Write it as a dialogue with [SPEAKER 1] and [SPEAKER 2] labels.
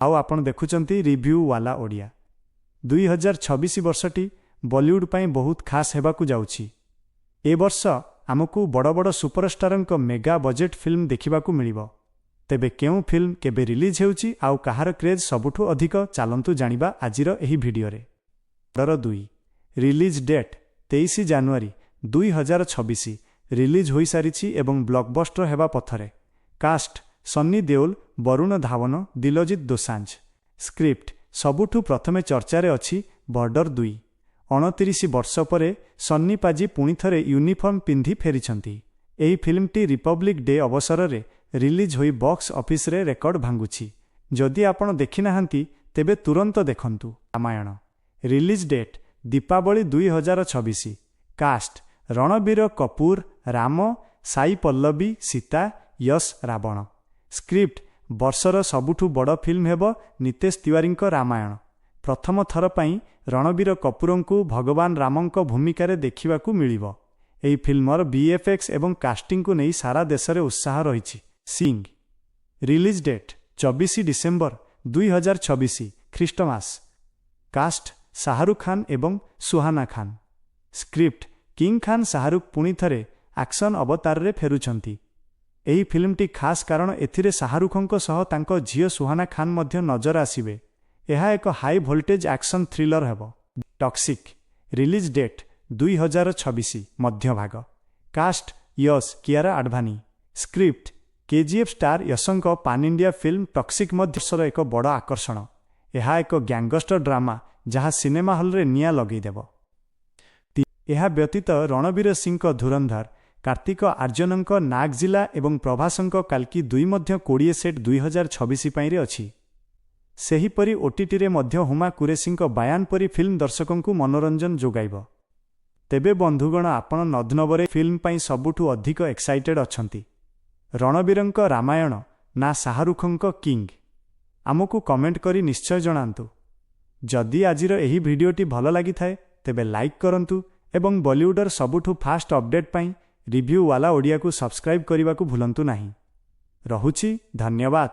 [SPEAKER 1] ଆଉ ଆପଣ ଦେଖୁଛନ୍ତି ରିଭ୍ୟୁ ୱାଲା ଓଡ଼ିଆ। 2026 ବର୍ଷଟି ବଲିଉଡ୍ ପାଇଁ ବହୁତ ଖାସ୍ ହେବାକୁ ଯାଉଛି। ଏ ବର୍ଷ ଆମକୁ ବଡ଼ ବଡ଼ ସୁପରଷ୍ଟାରଙ୍କ ମେଗା ବଜେଟ୍ ଫିଲ୍ମ ଦେଖିବାକୁ ମିଳିବ। ତେବେ କେଉଁ ଫିଲ୍ମ କେବେ ରିଲିଜ୍ ହେଉଛି ଆଉ କାହାର କ୍ରେଜ୍ ସବୁଠୁ ଅଧିକ, ଚାଲନ୍ତୁ ଜାଣିବା ଆଜିର ଏହି ଭିଡିଓରେ। ବର୍ଡର 2 ରିଲିଜ୍ ଡେଟ୍ 23 ଜାନୁଆରୀ 2026, ରିଲିଜ୍ ହୋଇସାରିଛି ଏବଂ ବ୍ଲକବଷ୍ଟର ହେବା ପଥରେ। କାଷ୍ଟ: ସନ୍ନି ଦେଓଲ, ବରୁଣ ଧାୱନ, ଦିଲଜିତ ଦୋସାଞ୍ଜ। ସ୍କ୍ରିପ୍ଟ: ସବୁଠୁ ପ୍ରଥମେ ଚର୍ଚ୍ଚାରେ ଅଛି ବର୍ଡର 2। 29 ବର୍ଷ ପରେ ସନ୍ନି ପାଜି ପୁଣିଥରେ ୟୁନିଫର୍ମ ପିନ୍ଧି ଫେରିଛନ୍ତି। ଏହି ଫିଲ୍ମଟି ରିପବ୍ଲିକ୍ ଡେ ଅବସରରେ ରିଲିଜ୍ ହୋଇ ବକ୍ସ ଅଫିସରେ ରେକର୍ଡ ଭାଙ୍ଗୁଛି। ଯଦି ଆପଣ ଦେଖିନାହାନ୍ତି, ତେବେ ତୁରନ୍ତ ଦେଖନ୍ତୁ। Ramayana release date Deepavali 2026। Cast: Ranbir Kapoor Ram, Sai Pallavi Sita, Yash Ravan. Script: ବର୍ଷର ସବୁଠୁ ବଡ଼ ଫିଲ୍ମ ହେବ ନିତେଶ ତିୱାରୀଙ୍କ ରାମାୟଣ। ପ୍ରଥମ ଥର ପାଇଁ ରଣବୀର କପୁରଙ୍କୁ ଭଗବାନ ରାମଙ୍କ ଭୂମିକାରେ ଦେଖିବାକୁ ମିଳିବ। ଏହି ଫିଲ୍ମର ଭିଏଫ୍ଏକ୍ସ ଏବଂ କାଷ୍ଟିଂକୁ ନେଇ ସାରା ଦେଶରେ ଉତ୍ସାହ ରହିଛି। ସିଂ release date 24 December 2026, Christmas. Cast: Shahrukh Khan ଏବଂ ସୁହାନା ଖାନ। ସ୍କ୍ରିପ୍ଟ: କିଙ୍ଗ ଖାନ ଶାହରୁଖ ପୁଣି ଥରେ ଆକ୍ସନ୍ ଅବତାରରେ ଫେରୁଛନ୍ତି। ଏହି ଫିଲ୍ମଟି ଖାସ୍, କାରଣ ଏଥିରେ ଶାହରୁଖଙ୍କ ସହ ତାଙ୍କ ଝିଅ ସୁହାନା ଖାନ ମଧ୍ୟ ନଜର ଆସିବେ। ଏହା ଏକ ହାଇ ଭୋଲ୍ଟେଜ୍ ଆକ୍ସନ୍ ଥ୍ରିଲର ହେବ। ଟକ୍ସିକ୍ ରିଲିଜ୍ ଡେଟ୍ 2026 ମଧ୍ୟଭାଗ। Cast: Yash, Kiara Advani. Script: KGF star ୟଶଙ୍କ ପାନ୍ ଇଣ୍ଡିଆ ଫିଲ୍ମ ଟକ୍ସିକ୍ ମଧ୍ୟ ଏକ ବଡ଼ ଆକର୍ଷଣ। ଏହା ଏକ ଗ୍ୟାଙ୍ଗଷ୍ଟର ଡ୍ରାମା, ଯାହା ସିନେମା ହଲରେ ନିଆଁ ଲଗେଇଦେବ। ଏହା ବ୍ୟତୀତ ରଣବୀର ସିଂଙ୍କ ଧୁରନ୍ଧର, କାର୍ତ୍ତିକ ଆର୍ଯ୍ୟନଙ୍କ ନାଗଜିଲା ଏବଂ ପ୍ରଭାସଙ୍କ କାଲ୍କି 2 ମଧ୍ୟ 20 ସେଟ୍ 2026 ପାଇଁରେ ଅଛି। ସେହିପରି ଓଟିଟିରେ ମଧ୍ୟ ହୁମା କୁରେସିଙ୍କ ବାୟାନ ପରି ଫିଲ୍ମ ଦର୍ଶକଙ୍କୁ ମନୋରଞ୍ଜନ ଯୋଗାଇବ। ତେବେ ବନ୍ଧୁଗଣ, ଆପଣ ନଦନବରେ ଫିଲ୍ମ ପାଇଁ ସବୁଠୁ ଅଧିକ ଏକ୍ସାଇଟେଡ୍ ଅଛନ୍ତି? ରଣବୀରଙ୍କ ରାମାୟଣ ନା ଶାହରୁଖଙ୍କ କିଙ୍ଗ? ଆମକୁ କମେଣ୍ଟ କରି ନିଶ୍ଚୟ ଜଣାନ୍ତୁ। ଯଦି ଆଜିର ଏହି ଭିଡିଓଟି ଭଲ ଲାଗିଥାଏ, ତେବେ ଲାଇକ୍ କରନ୍ତୁ ଏବଂ ବଲିଉଡର ସବୁଠୁ ଫାଷ୍ଟ ଅପଡେଟ୍ ପାଇଁ ରିଭ୍ୟୁ ୱାଲା ଓଡ଼ିଆକୁ ସବସ୍କ୍ରାଇବ୍ କରିବାକୁ ଭୁଲନ୍ତୁ ନାହିଁ। ରହୁଛି, ଧନ୍ୟବାଦ।